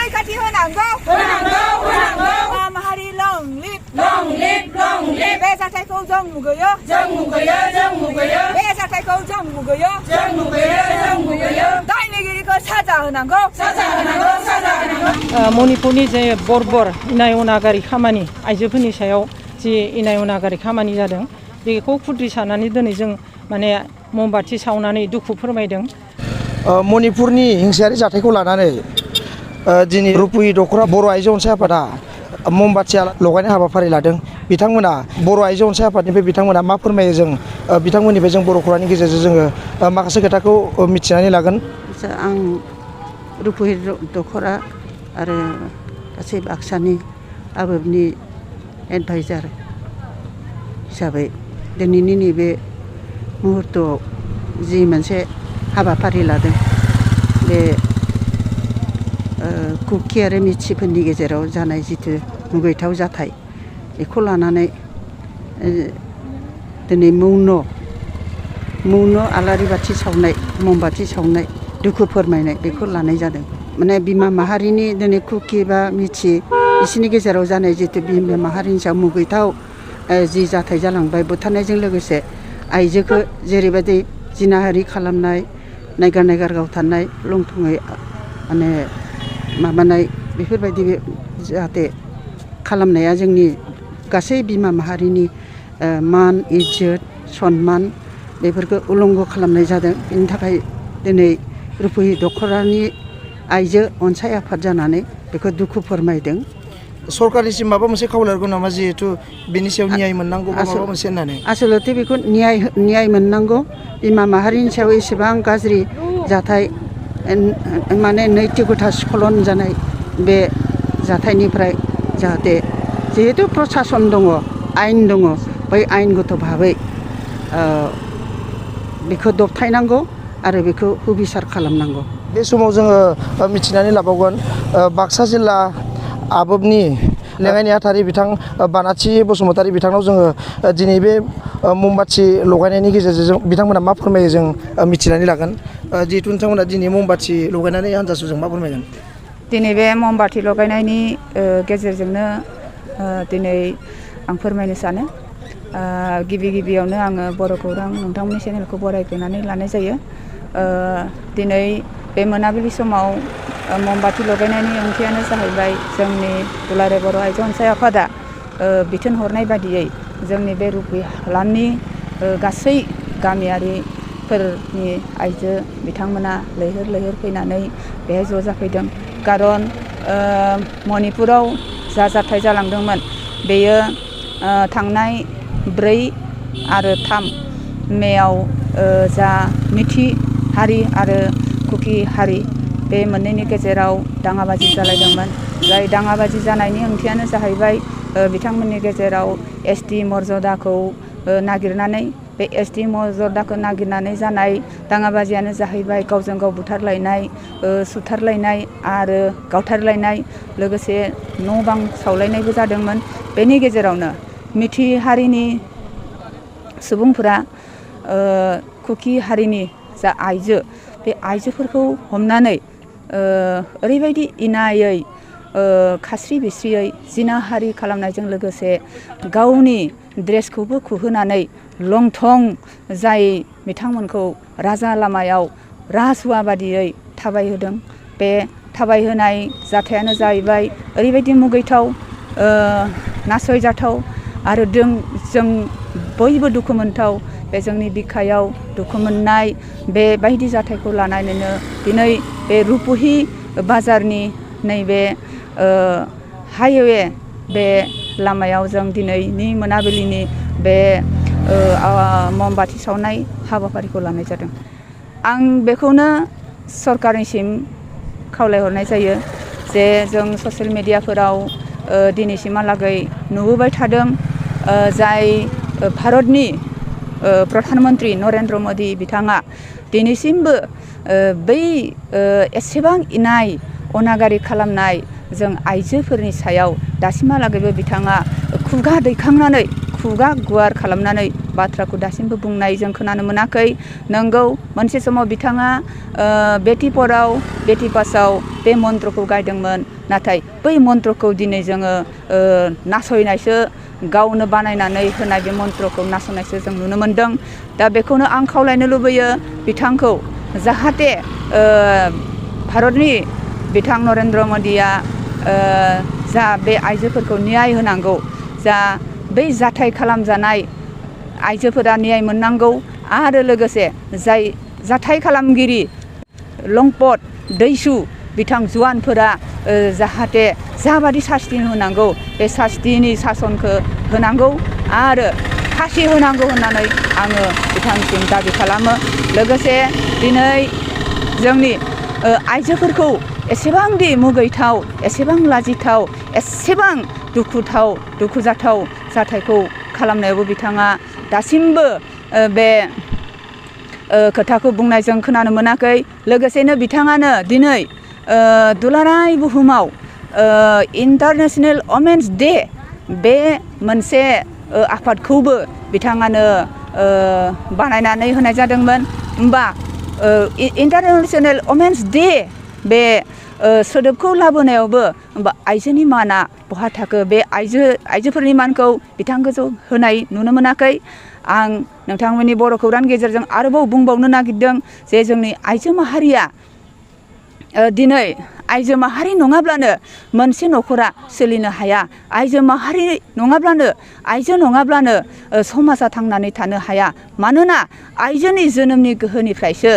रैखाथि होनांगौ माहारि लं लिभ बे जाथायखौ जों मुगैयो बे जाथायखौ जों मुगैयो दायनिगिरिखौ साजा होनांगौ मणिपुरनि जे बर्बर इनाय अनागारि खामानि आइजोफोरनि सायाव जि इनाय अनागारि खामानि जादों बेखौ खुद्रि सानानै दिनै जों माने ममबाथि सावनानै दुखु फोरमायदों। मणिपुरनि हिंसायारि जाथायखौ लानानै दिनै रुपुहि दख'रा बर' आइजो अनसाय आफादा ममबाथि लगायनाय हाबाफारि लादों। बिथांमोना बर' आइजो अनसाय आफादनिफ्राय बिथांमोना मा फोरमायो जों बिथांमोननिफ्राय जों बर' खौरांनि गेजेरजों जोङो माखासे खोथाखौ मिथिनानै लागोन। आं रुपुहि दख'रा आरो गासै बाक्सानि आबोबनि एडभाइजार हिसाबै दिनैनि नैबे मुहुर्तआव जि मोनसे हाबाफारि लादों बे कुकी आरो मिथिफोरनि गेजेराव जानाय जिथु मुगैथाव जाथाय बेखौ लानानै दिनै मौन आलारि बाथि सावनाय ममबाथि सावनाय दुखु फोरमायनाय बेखौ लानाय जादों। माने बिमा माहारिनि दिनै कुकी बा मिथि बिसोरनि गेजेराव जानाय जिथु बिमा माहारिनि सायाव मुगैथाव जि जाथाय जालांबाय बुथारनायजों लोगोसे आइजोखौ जेरैबायदि जिनाहारि खालामनाय नायगार गावथारनाय लंथङै माने माबानाय बेफोरबायदि जाहाथे खालामनाया जोंनि गासै बिमा माहारिनि मान इज्जत सनमान बेफोरखौ उलंघ खालामनाय जादों। बेनि थाखाय दिनै रुपुहि दख'रानि आइजो अनसाय आफाद जानानै बेखौ दुखु फोरमायदों। सरकारनिसिम माबा मोनसे खावलायहरगोन नामा जिहेथु बेनि सायाव न्याय मोननांगौ माबा मोनसे होननानै? आसलथे बेखौ न्याय मोननांगौ। बिमा माहारिनि सायाव एसेबां गाज्रि जाथाय माने नैतिकता स्खलन जानाय बे जाथायनिफ्राय जाहाथे जिहेतु प्रसासन दङ आयेन दङ बै आयेनगत भाबै बेखौ दबथायनांगौ आरो बेखौ हुबिसार खालामनांगौ। बे समाव जोङो मिथिनानै लाबावगोन बाक्सा जिल्ला आबोबनि लेङाइ नेहाथारि बिथां बानाथि बसुमतारी बिथांनाव जोङो दिनै बे ममबाथि लगायनायनि गेजेरजों बिथांमोना मा फोरमायो जों मिथिनानै लागोन। जिहेतु नोंथांमोना दिनै ममबाथि लगायनानै हान्जासुजों मा फोरमायगोन? दिनै बे ममबाथि लगायनायनि गेजेरजोंनो दिनै आं फोरमायनो सानो गिबियावनो आङो बर' खौरां नोंथांमोननि चेनेलखौ बरायग्रोनानै लानाय जायो। दिनै बे मोनाबिलि समाव ममबाथि लगायनायनि ओंथियानो जाहैबाय जोंनि दुलाराय बर' आइजो अनसाय आफादा बिथोन हरनाय बादियै जोंनि बे रुपुहि हालामनि गासै गामियारिफोरनि आइजो बिथांमोना लैहोर फैनानै बेहाय ज' जाफैदों। खारन मणिपुराव जा जाथाय जालांदोंमोन बेयो थांनाय 4 आरो 3 मेयाव जा मिथि हारि आरो कुकी हारि बे मोननैनि गेजेराव दाङाबाजि जालायदोंमोन। जाय दाङाबाजि जानायनि ओंथियानो जाहैबाय बिथांमोननि गेजेराव एसटि मर्यादाखौ नागिरनानै बे एसटि मर्यादाखौ नागिरनानै जानाय दाङाबाजियानो जाहैबाय गावजों गाव बुथारलायनाय सुथारलायनाय आरो गावथारलायनाय लोगोसे न' बां सावलायनायबो जादोंमोन। बेनि गेजेरावनो मिथि हारिनि सुबुंफोरा कुकी हारिनि जा आइजो बे आइजोफोरखौ हमनानै ओरैबायदि इनायै खास्रि बिस्रियै जिनाहारि खालामनायजों लोगोसे गावनि ड्रेसखौबो खुहोनानै लंथं जाय बिथांमोनखौ राजा लामायाव राजहुवा बादियै थाबायहोदों। बे थाबायहोनाय जाथायानो जाहैबाय ओरैबायदि मुगैथाव नासयजाथाव आरो जों बयबो दुखु मोनथाव। बे जोंनि बिखायाव दुखु मोननाय बे बायदि जाथायखौ लानानैनो दिनै बे रुपुहि बाजारनि नैबे हाइवे बे लामायाव जों दिनैनि मोनाबिलिनि बे ममबाथि सावनाय हाबाफारिखौ लानाय जादों। आं बेखौनो सरकारनिसिम खावलायहरनाय जायो जे जों ससियेल मेडियाफोराव दिनैसिमहालागै नुबोबाय थादों जाय भारतनि प्रधान मन्त्रि नरेन्द्र मदि बिथाङा दिनैसिमबो बै एसेबां इनाय अनागारि खालामनाय जों आइजोफोरनि सायाव दासिमहालागैबो बिथाङा खुगा दैखांनानै खुगा गुवार खालामनानै बाथ्राखौ दासिमबो बुंनाय जों खोनानो मोनाखै। नंगौ मोनसे समाव बिथाङा बेटि पढ़ाओ बेटि बचाओ बे मन्त्रखौ गायदोंमोन। नाथाय बै मन्त्रखौ दिनै जोङो नासयनायसो गावनो बानायनानै होनाय बे मन्त्रखौ नासयनायसो जों नुनो मोन्दों। दा बेखौनो आं खावलायनो लुबैयो बिथांखौ जाहाथे भारतनि बिथां नरेन्द्र मदिया जा बे आइजोफोरखौ न्याय होनांगौ, जा बै जाथाय खालामजानाय आइजोफोरा न्याय मोननांगौ आरो लोगोसे जाय जाथाय खालामगिरि लंपट दैसु बिथां जुवानफोरा जाहाथे जाबादि सास्ति होनांगौ बे सास्तिनि सासनखौ होनांगौ आरो फासि होनांगौ होननानै आङो बिथांसिम दाबि खालामो। लोगोसे दिनै जोंनि आइजोफोरखौ एसेबांदि मुगैथाव, एसेबां लाजिथाव, एसेबां दुखुजाथाव जाथायखौ खालामनायावबो बिथाङा दासिमबो बे खोथाखौ बुंनाय जों खोनानो मोनाखै। लोगोसेनो बिथाङानो दिनै दुलाराय बुहुमाव इन्टारनेशनेल वमेन्स डे बे मोनसे आफादखौबो बिथाङानो बानायनानै होनाय जादोंमोन। होमबा इन्टारनेशनेल वमेन्स डे बे सोदोबखौ लाबोनायावबो होमबा आइजोनि माना बहा थाखो? बे आइजोफोरनि मानखौ बिथांखौ होनाय नुनो मोनाखै। आं नोंथांमोननि बर' खौरांनि गेजेरजों आरोबाव बुंबावनो नागिरदों जे जोंनि आइजो माहारिया दिनै आइजो माहारि नङाब्लानो मोनसे न'खरा सोलिनो हाया। आइजो माहारि नङाब्लानो समाजा थांनानै थानो हाया। मानोना आइजोनि जोनोमनि गोहोनिफ्रायसो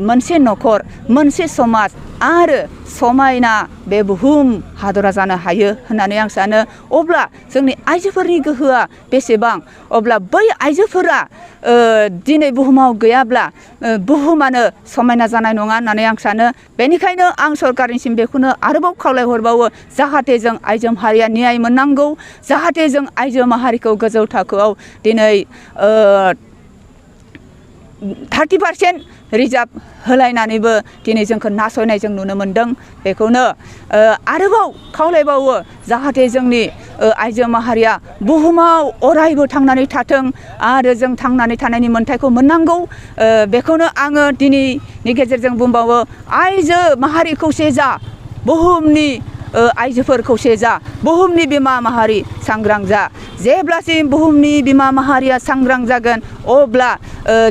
मोनसे न'खर, मोनसे समाज आरो समायना बे बुहुम हादरा जानो हायो होननानै आं सानो। अब्ला जोंनि आइजोफोरनि गोहोआ बेसेबां? अब्ला बै आइजोफोरा दिनै बुहुमाव गैयाब्ला बुहुमानो समायना जानाय नङा होननानै आं सानो। बेनिखायनो आं सरकारनिसिम बेखौनो आरोबाव खावलायहरबावो, जाहाथे जों आइजो माहारिया न्याय मोननांगौ, जाहाथे जों आइजो माहारिखौ गोजौ थाखोआव दिनै 30% रिजार्भ होलायनानैबो दिनै जोंखौ नासयनाय जों नुनो मोन्दों। बेखौनो आरोबाव खावलायबावो, जाहाथे जोंनि आइजो माहारिया बुहुमाव अरायबो थांनानै थाथों आरो जों थांनानै थानायनि मोन्थायखौ मोननांगौ। बेखौनो आङो दिनैनि गेजेरजों बुंबावो, आइजो माहारि खौसे जा, बुहुमनि आइजोफोर खौसे जा, बुहुमनि बिमा माहारि सांग्रां जा। जेब्लासिम बुहुमनि बिमा माहारिया सांग्रां जागोन अब्ला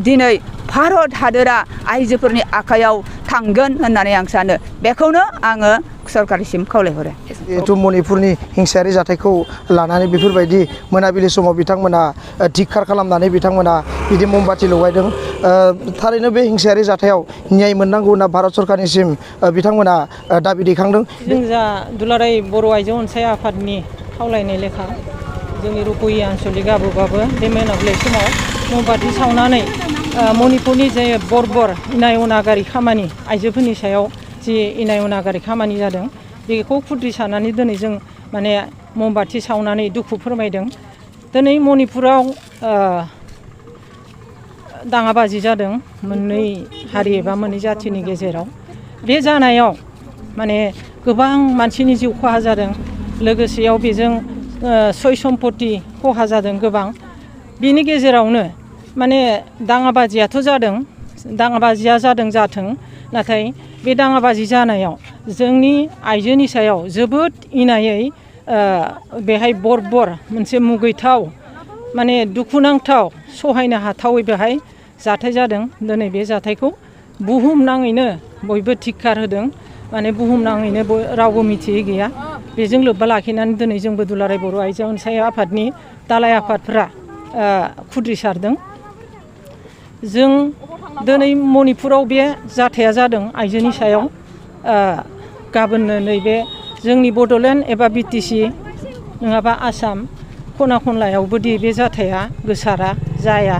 दिनै भारत हादोरा आइजोफोरनि आखायाव थांगोन होननानै आं सानो। बेखौनो आङो सरकारनिसिम खावलायहरो। जिहेथु मणिपुरनि हिंसायारि जाथायखौ लानानै बेफोरबायदि मोनाबिलि समाव बिथांमोना धिक्कार खालामनानै बिथांमोना बिदि ममबाथि लगायदों। थारैनो बे हिंसायारि जाथायाव न्याय मोननांगौ होनना भारत सरकारनिसिम बिथांमोना दाबि दैखांदों। जों जा दुलाराय बर' आइजो अनसाय आफादनि खावलायनाय लेखा जोंनि रुप'हि आन्सलिक आब'बाबो बे मोनाबिलि समाव ममबाथि सावनानै मणिपुरनि जे बर्बर इनाय अनागारि खामानि, आइजोफोरनि सायाव जि इनाय अनागारि खामानि जादों बेखौ खुद्रि सारनानै दिनै जों माने ममबाथि सावनानै दुखु फोरमायदों। दिनै मणिपुराव दाङाबाजि जादों मोननै हारि एबा मोननै जाथिनि गेजेराव। बे जानायाव माने गोबां मानसिनि जिउ खहा जादों, लोगोसेयाव बेजों सय सम्पति खहा जादों गोबां। बिनि गेजेरावनो माने दाङाबाजियाथ' जादों, दाङाबाजिया जाथों, नाथाय बे दाङाबाजि जानायाव जोंनि आइजोनि सायाव जोबोद इनायै बेहाय बर्बर मोनसे मुगैथाव माने दुखुनांथाव सहायनो हाथावै बेहाय जाथाय जादों। दिनै बे जाथायखौ बुहुम नाङैनो बयबो धिक्कार होदों। माने बुहुम नाङैनो रावबो मिथियै गैया। बेजों लोब्बा लाखिनानै दिनै जोंबो दुलाराय बर' आइजो अनसाय आफादनि दालाय आफादफ्रा खुद्रि सारदों। जों दिनै मणिपुराव बे जाथाया जादों आइजोनि सायाव। गाबोननो नैबे जोंनि बड'लेण्ड एबा बिटिसि नङाबा आसाम खना खनलायावबोदि बे जाथाया गोसारा जाया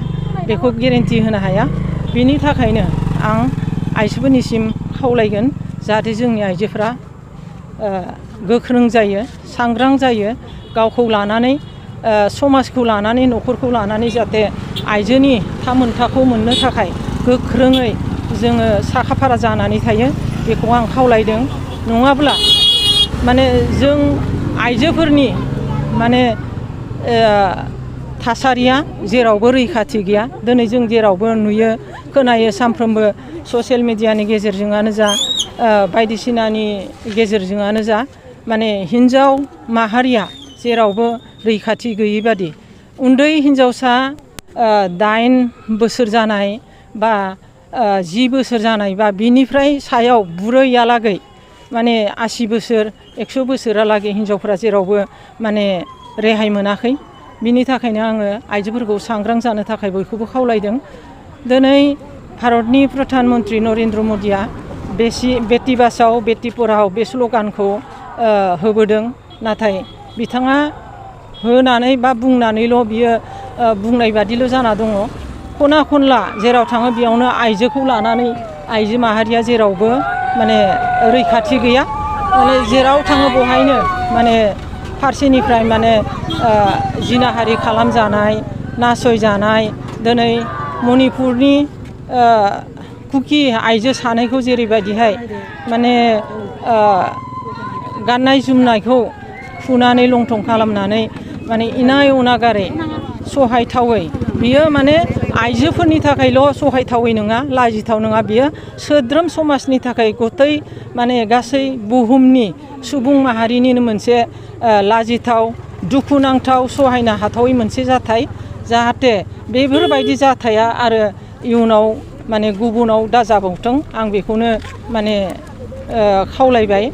बेखौ गेरेन्टि होनो हाया। बेनि थाखायनो आं आइजोफोरनिसिम खावलायगोन, जाहाथे जोंनि आइजोफ्रा गोख्रों जायो, सांग्रां जायो, गावखौ लानानै समाजखौ लानानै न'खरखौ लानानै जाहाथे आइजोनि थामोनथाखौ मोननो थाखाय गोख्रोङै जोङो साखाफारा जानानै थायो, बेखौ आं खावलायदों। नङाब्ला माने जों आइजोफोरनि माने थासारिया जेरावबो रैखाथि गैया। दिनै जों जेरावबो नुयो खोनायो सानफ्रोमबो ससियेल मिडियानि गेजेरजोंआनो जा बायदिसिनानि गेजेरजोंआनो जा माने हिन्जाव माहारिया जेरावबो रैखाथि गैयै बादि उन्दै हिन्जावसा 8 बोसोर जानाय बा 10 बोसोर जानाय बा बिनिफ्राय सायाव बुरैयालागै माने 80 बोसोर 100 बोसोरालागै हिन्जावफोरा जेरावबो माने रेहाय मोनाखै। बिनि थाखायनो आङो आइजोफोरखौ सांग्रां जानो थाखाय बयखौबो खावलायदों। दिनै भारतनि प्रधान मन्त्रि नरेन्द्र मदिया बेटि बाचाओ बेटि पढ़ाओ बे स्ल'गानखौ होबोदों। नाथाय बिथाङा होनानै बा बुंनानैल' बियो बुंनाय बादिल' जाना दङ। खना खनला जेराव थाङो बेयावनो आइजोखौ लानानै आइजो माहारिया जेरावबो माने रैखाथि गैया। माने जेराव थाङो बहायनो माने फारसेनिफ्राय माने जिनाहारि खालामजानाय नासयजानाय। दिनै मणिपुरनि कुकि आइजो सानैखौ जेरैबायदिहाय माने गाननाय जोमनायखौ फुनानै लंथं खालामनानै माने इनाय अनागारै सहायथावै बियो माने आइजोफोरनि थाखायल' सहायथावै नङा लाजिथाव नङा बियो सोद्रोम समाजनि थाखाय गथै माने गासै बुहुमनि सुबुं माहारिनिनो मोनसे लाजिथाव दुखुनांथाव सहायनो हाथावै मोनसे जाथाय। जाहाथे बेफोरबायदि जाथाया आरो इयुनाव माने गुबुनाव दाजाबावथों आं बेखौनो माने खावलायबाय।